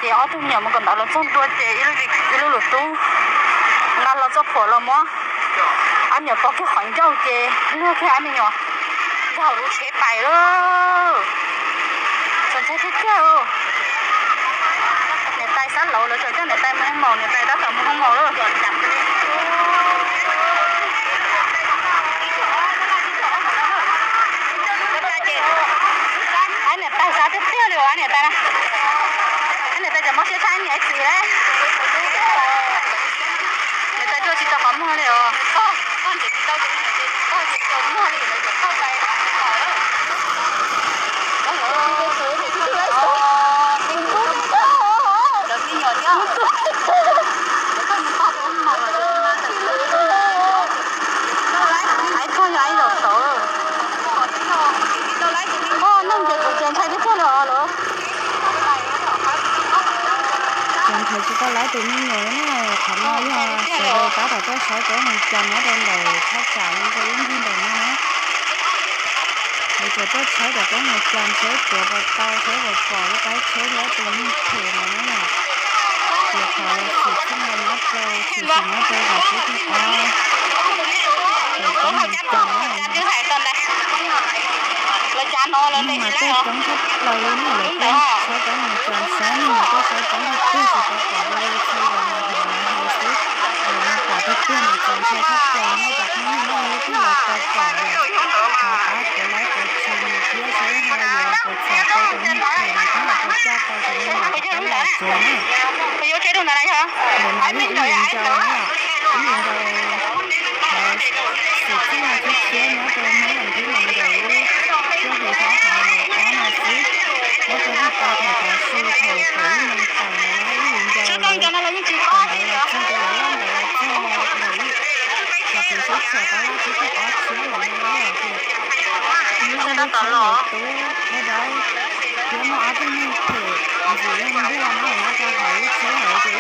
Ces ob tug me nyuam mus kawm ntawv los txog ntua ces ib lub lwm tub nqa hlo txoj phuam los muab ob me nyuam pov kiag qhov ncauj ces luag kiag ob me nyuam nkaug lub tsheb pais lawm. Txaus ntshai tiag tiag. Niam tais xab laus lawv tseem coj niam tais mus hoob maus, niam tais tab tom mus hoob maus lawm. Niam tais xav tiag tiag li os niam tais na. Niam tais tseem mob siab tshaj niam txiv lawm. Niam tais tuaj tsis tau qhov muag li os. Ib txog yog ib zaug saud. Neeg ces kuv ces ntshai tib tug li os lawm. Ces nrhiav tsis tau lawv tus me nyuam na, qhov no yog sawv daws tab tom tuaj sawv cov mus cam nyob rau ntawm thaj tsam zoo zoo ib ncig ntawm no na. Lawv tseem tuaj tshawb cov mus cam sawv tuav puas tau sawv puas pom lub qab tsheb thiab tus neeg phem ntawd na. Ces qhov xwm txheej no nyob rau tshwm sim nyob rau zaum xub thib ob. Cov mus cam na, neeg mas tuaj coob tshaj plaws li na, lawv tuaj sawv cov mus cam saib, neeg mas tuaj sawv coob tiag tiag, tsis tau pom li txhua zaus mas hnov lawv hais xwb. Lawv mas pom tiag tiag mas txaus ntshai tshaj plaws li na, cov phooj ywg na, yog leej twg los tau pom lawm thov pab kuv like kuv share thiab, seb ho yuav puas txhaum tau tus neeg phem no thiab, puas caj tau tus me nyuam rov qab los tsev na. Ntawm no yog ib lub ncaus na, ib lub ncaus, xwm txheej no tshiab tshiab nyob rau hnub vas thib nees nkaum lub cuaj hli thib ob hlis ob no xwb, nyob rau thaum tau thaum tav su thaum kaum ib moos tawm no na, ib lub ncaus lawv tawm ntawd los txog rau lawv loj ntawd los txog ntawm ib, cov kev sib tsham tab laj tsib caug ob tshiab ntawm no na yom. Ces muaj ib tug tub dawb dawb thiab muaj ob tug neeg phem ntxim li ntuag na nyob rau hauv lub tsheb hauv, ces ib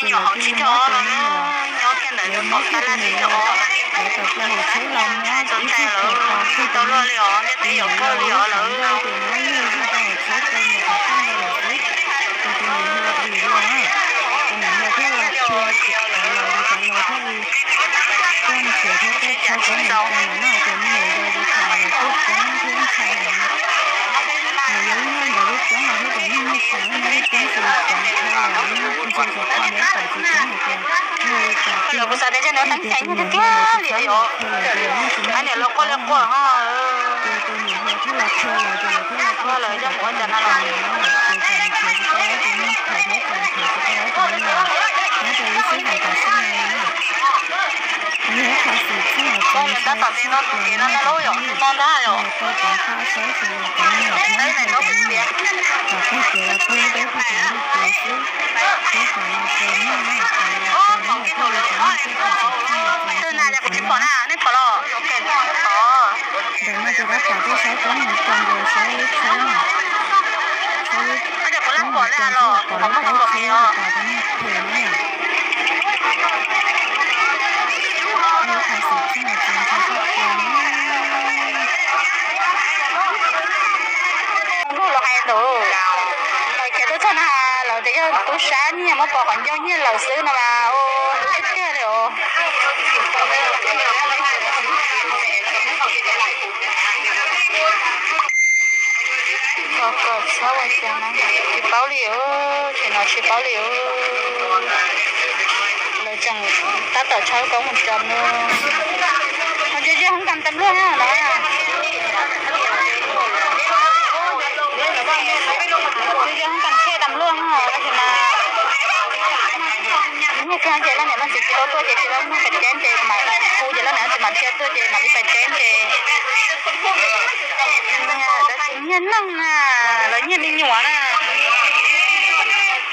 lub ncaus los txog ntawd ces lawv cia li muab tus me nyuam, lawv muab kiag tus niam hluas, lawv tawm plaws hauv tsheb los muab ib tug phem tos kiag tus niam hluas, tus niam hluas lub qhov ncauj ces muab luag zog rau hauv tsheb rau niam tais tag ntawd lawm xwb. Ces tus niam hluas dim los na, tus niam hluas thiaj los qhia cov laus, cov laus thiaj li tuaj nrhiav thiab tuaj tshawb cov mus cam ntawd na, ces me nyuam yaus ces thaum ntawd lawv kuj coob thiab ntshai heev. Nws yog ib nyuag ntawd lub coob los thiab, cov neeg muag khoom lub no lub coob xws li cov nrhiav lawm, ntsia xyov qhov ntawd pom tsis coob hais tias yog li cas tiag. Kuv xav tias tus niam hluas lawv tsis txhob los qhia lawv ces lawv yeej tsis muaj ib tug qhov. Ces tus niam hluas thiaj los qhia lawv ces lawv thiaj li tuaj tshawb cov phooj ywg cam no na, ces txawm nrhiav tsis tau ib tus neeg phem thiab txawm nrhiav tsis tau ib tus me nyuam nyob rau lub sij hawm tam sim no li na. Yog ib qho xwm txheej uas txaus ntshai tshaj plaws li na cov phooj ywg. Yog tau ceev faj saib xws li cov me nyuam thiab cov me nyuam tom tag kev los tag lub teb puag tom ntug kev xwb, thiab tom no raws muaj na, tom no raws muaj thiaj li tau muaj tej qho xwm txheej uas txaus ntshai li ntawd na. Ntawm no ces tab tom tuaj saib cov mus cam, saib lub tsheb na, saib lub tsheb mus cam, pom lub tsheb thiab pom cov neeg phem na yom. Yog ib qho xwm txheej uas txaus ntshai tshaj plaws na. Ntuj los hais ntawd, lawv khiav tuaj txog na, lawv tias yog tub sab nyiag muab pov qhov ncauj nyiag lawm xwb no mas ua tiag tiag li os. Tsis paub li, tsis no tsis paub li. Lawv tseem tab tom tshawb cov mus cam no. Ho ze ze hoob kas tas luaj no. Ze ze hoob kas thiaj tas luaj no, tab sis mas nyiag kiag ces leej niam leej txiv tsis tau tuaj ces tsis tau muaj pas ceb ces mam hu ces leej niam leej txiv mam thiaj tuaj ces mam li pas ceb ces. Tab sis nyiag neeg na, lawv nyiag me nyuam na.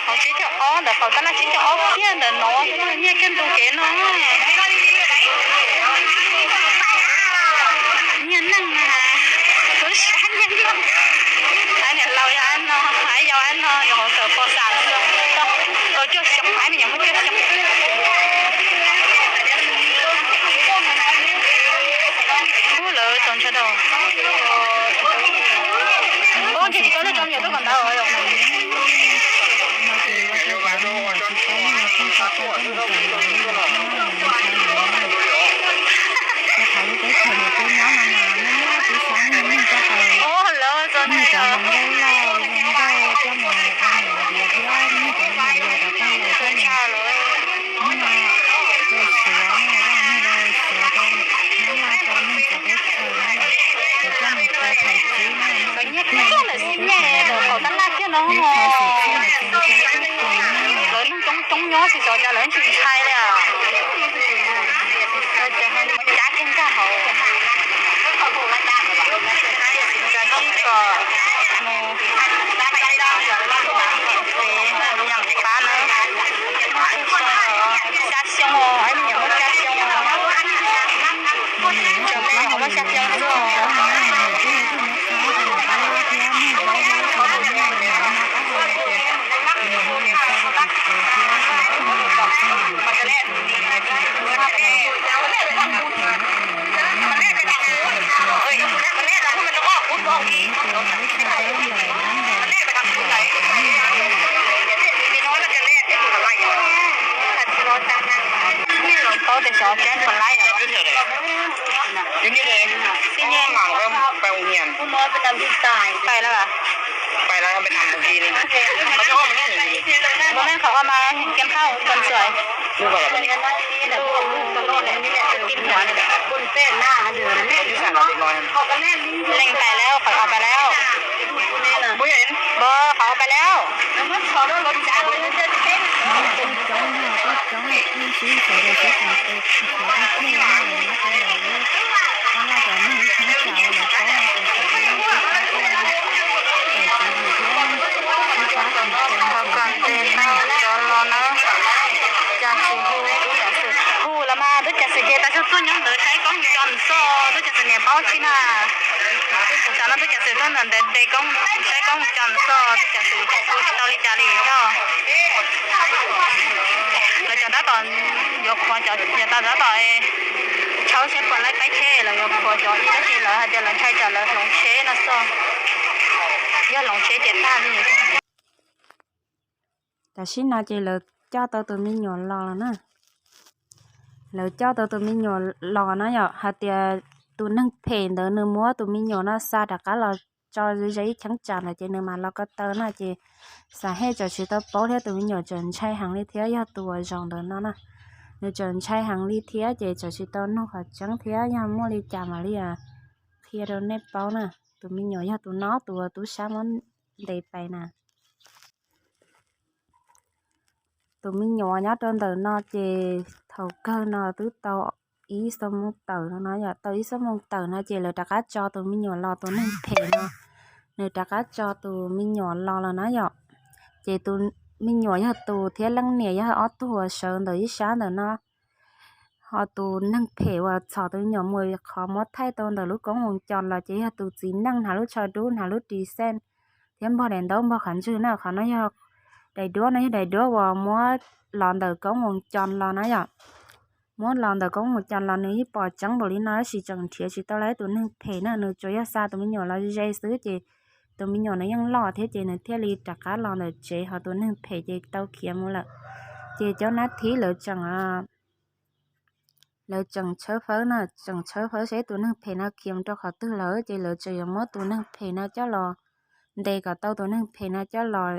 Hauv tsib caug ob ntawd, hauv tab laj tsib caug ob kiag ntawm no nyiag kiag ntu kev no. Nyiag neeg na, lub sab nyiag neeg. Niam laus yog ab no, yau ab no yog hauv tawm pos xam, tau cuaj xyoo, me nyuam muaj cuaj xyoo. Ub, lawv txaus ntshai tau. Ua tsis tau lub tsov me nyuam tuaj kom ntawd. Rau qhov lub teb chaws ntawm peb nyob no mas muaj muaj tib xeeb neeg coj tau, neeg cov hluas nkauj loj hluas nkauj coj mus ua niam ua txiv thiab neeg cov hluas nkauj rov qab los thiab no. Hnub no rau Suav no, rau Suav rau Nyab Laj rau neeg cov teb chaws no, coj mus ua thaiv txwv no. Lawv nyob coob coob lawm xwb ne, lawv qhov tab laj thiab no. Lawv neeg coob coob nyob xwb xyov cas lawv tsis ntshai li. Cab kiag nkag hauv, cab sib kom mus, pab na, xya xyoo, me nyuam muaj xya xyoo, tseem me nyuam muaj xya xyoo xwb. Paub tias xyov tseeb puas laib. Xib nyeej, pais lawm. Mus nej qhov ua mas kiam phauj kon txuam. Leej pais lawm, qhov ua pais lawm. Npawg, qhov ua pais lawm. Coob coob, coob xwb, xyov rau xyov tseem tes xyov tib pliag no, tab laj cov neeg ib cheeb tsam lawv paub no ces xyov tib pliag tawm txiv yim thiab sib pab tus tes no kom ntes tau cov los na. Cas tsis hu tub ceev xwm, hu los mas tub ceev xwm ces tas tsuag tsuag nyob ntawd saib koob co xwb, tub ceev xwm niam paub tsis na. Tam no tub ceev xwm tuaj ntawm ntes koob, saib koob co xwb, tub ceev xwm hu tsis tau li cas li thiab. Lawv cov tab tom yuav qhuav cov, cov tab tom tshawb seb puas laib peb tsheb, lawv yuav qhuav cov ib tab sis lawv hais tias lawv ntshai tsam lawv hloov tsheb no xwb, yog hloov tsheb ces tag li. Tam sim no ces lawv coj tau tus me nyuam los lawm na. Lawv coj tau tus me nyuam los no yom, hais tias tus neeg phem ntawd nws muab tus me nyuam no xa rov qab los tso ze ib cheeb tsam ntawd ces nws mam los ko taw no ces xav hej tseem tsis tau paub thiab, tus me nyuam tseem ntshai heev li thiab, yog tus uas zaum ntawd no na, nws tseem ntshai heev li thiab ces tseem tsis tau nug qhov tseeb thiab, yog muaj li cas mam li qhia rau nej paub na. Tus me nyuam yog tus no, tus uas tub sab muab ntes pais na. Tus me nyuam nyob rau ntawm no ces thaum kawg no twb tau ib xuab moos tawm no no yom, tau ib xuab moos tawm no ces lawv rov qab tso tus me nyuam los, tus neeg phem no nws rov qab tso tus me nyuam los lawm na yom. Ces tus me nyuam yog tus thiab leej niam yog ob tug uas sawv ntawm ib sab ntawm no. Ho tus neeg phem uas txhom tus me nyuam mus qhov muab thaij tau ntawm lub koob moos cos los ces yog tus txiv neej hnav lub tsho dub, hnav lub ris xej thiab npog daim ntaub npog qhov ntswg na. Qhov no yog daim duab, no yog daim duab uas muab los ntawm koob moos cos los na yom. Muab los ntawm koob moos cos los nws yeej pom tseeb npaum li no tab sis tseem nrhiav tsis tau li tus neeg phem na, nws tsuas yog xa tus me nyuam los ze xwb ces tus me nyuam nws yeej loj thiab ces nws thiaj li rov qab los ntawm tsev, ho tus neeg phem ces tau khiav mus lawm. Ces cov nab thib lawv tseem lawv tseem tshawb fawb no, tseem tshawb fawb seb tus neeg phem no khiav mus rau qhov twg lawm ces lawv tseem yuav muab tus neeg phem no coj los ntes kom tau tus neeg phem no coj los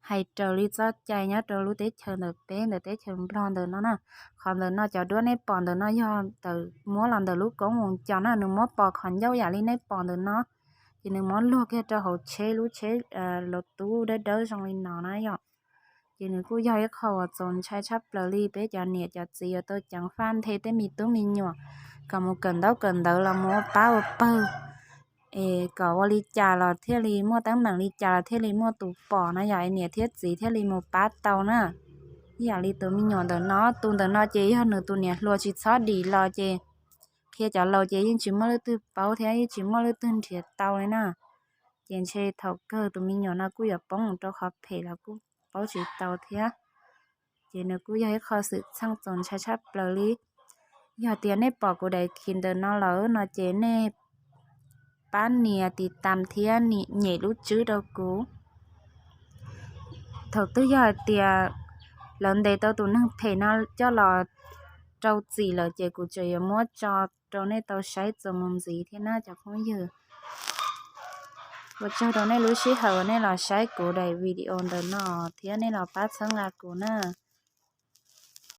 hais raws li txoj cai nyob rau lub teb chaws ntawm peb ntawm teb chaws Nplog ntawm no na. Qhov ntawm no cov duab nej pom ntawm no yog ntawm muab los ntawm lub koob moos cos na, nws muab pos qhov ncauj yam li nej pom ntawm no, ces nws muab luag kiag rau hauv tsheb, lub tsheb los tub dawb dawb zoo li no na yom. Ces nws kuj yog ib qho uas txaus ntshai tshaj plaws li. Peb cov niam cov txiv yuav tau ceev faj nthe tej me tub me nyuam kom mus kawm ntaub kawm ntawv los mus ua pab ua pawg, es kom ua li cas los thiaj li muaj teeb meem li cas los thiaj li muaj tus pom na yom, es niam thiab txiv thiaj li mus pab tau na. Ib yam li tus me nyuam ntawm no, tus ntawm no ces yog nws tus niam hluas tsis txhob dim los ces qhia cov laus ces yeej tsis muaj leej twg paub thiab yeej tsis muaj leej twg nrhiav tau li na. Ces ntshe thaum kawg tus me nyuam no kuj yuav poob mus rau qhov phem los kuj paub tsis tau thiab. Ces nws kuj yog ib qho xwm txheej txaus ntshai tshaj plaws li. Yog tias nej pom kuv daim khi ntawm no lawm no ces nej pab nias tiv tam thiab nyem lub tswb rau kuv. Thaum twg yog hais tias lawv ntes tau tus neeg phem no coj los rau txim lawm ces kuv tseem yuav muab tso rau nej tau saib txuas mus ntxiv thiab na cov phooj ywg. Ua tsaug rau nej lub sij hawm uas nej los saib kuv daim video ntawm no thiab nej los pab txhawb nqa kuv na.